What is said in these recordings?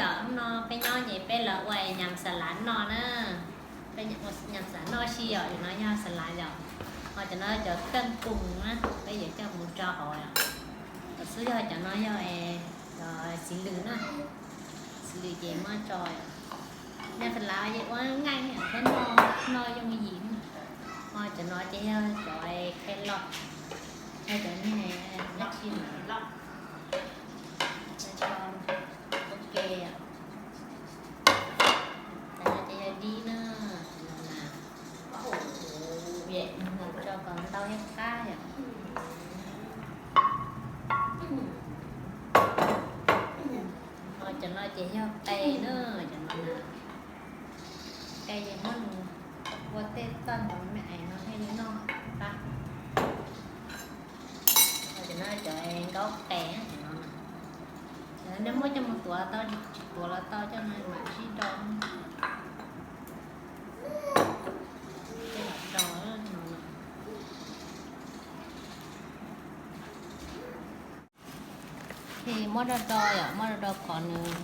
Hnub no peb nyob ces peb los ua nyam xas lav noj na. Peb ua nyam xas lav noj si yom, cov no yog xas lav yom. Ho cov no cov keej pum na, peb yuav coj mus rau hauv yom. Cov xub yog cov no yog cov txiv lws na, txiv lws ces muab tso yom. Nyam xas lav ces ua nqaij thiab noj, noj yooj yim. Ho cov no ces yog cov khe los, yog cov niag dab tsi no, cov no ces yog dib na, cov no na, tso kom ntau thiab qab yom. Ho cov no ces yog qe na, cov no na, qe ces muab nws ua tej txoj ntoo me ais no thiaj li noj qab. Ho cov no cov nkaub qe, cov no na, nej muab coj mus tuav tau, tsis tuav los tau, coj no mam sib do. Coj los do no. Ces muab do do yom, muab do do kom nws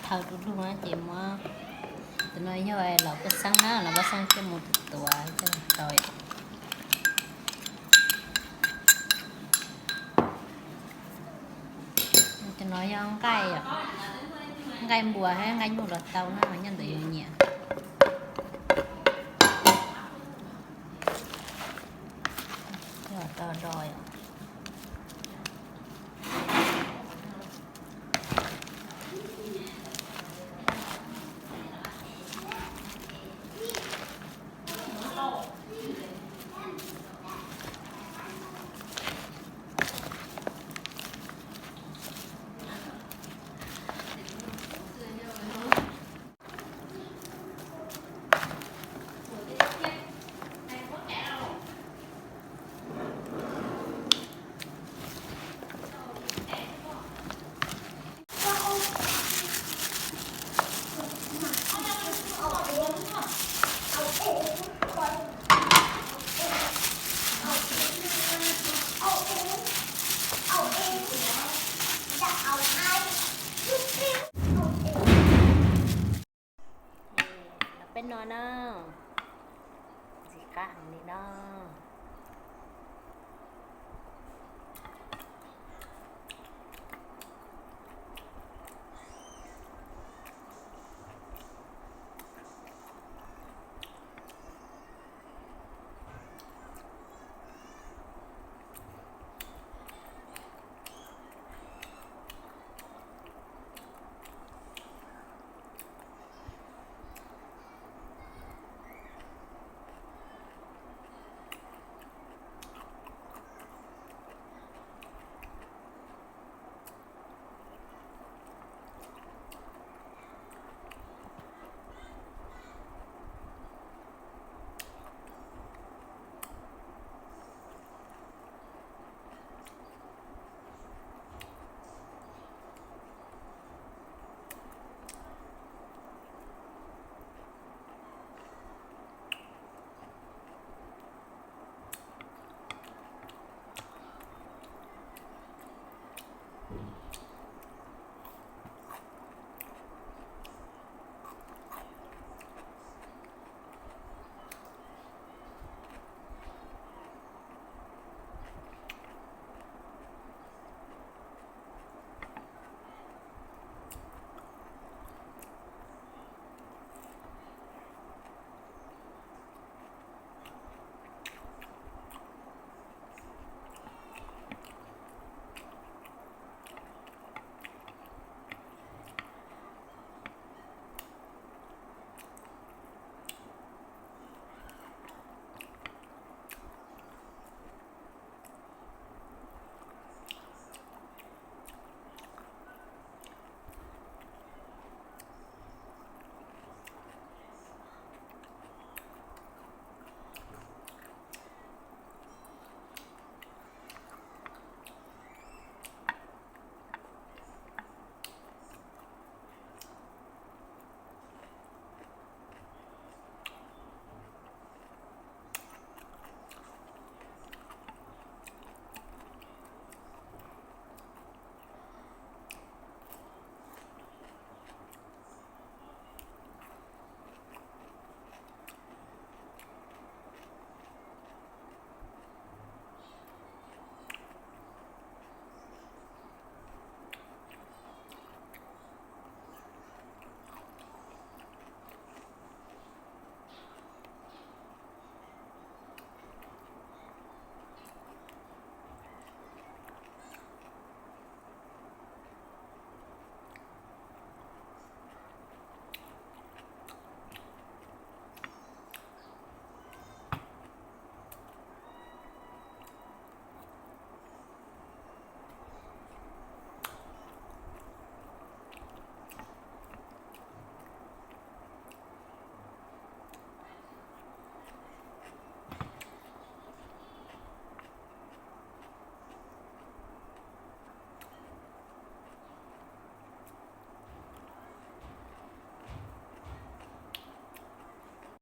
thaws du lug na ces muab, cov no yog los paj xeeb na, los paj xeeb coj mus tuav coj mus rau yom. Cov no yog nqaij, nqaij npua thiab nqaij nyuj los tau na, nyob ntawm yus nyiam. Coj los do do yom. Los peb noj na, ntxim qab heev li no.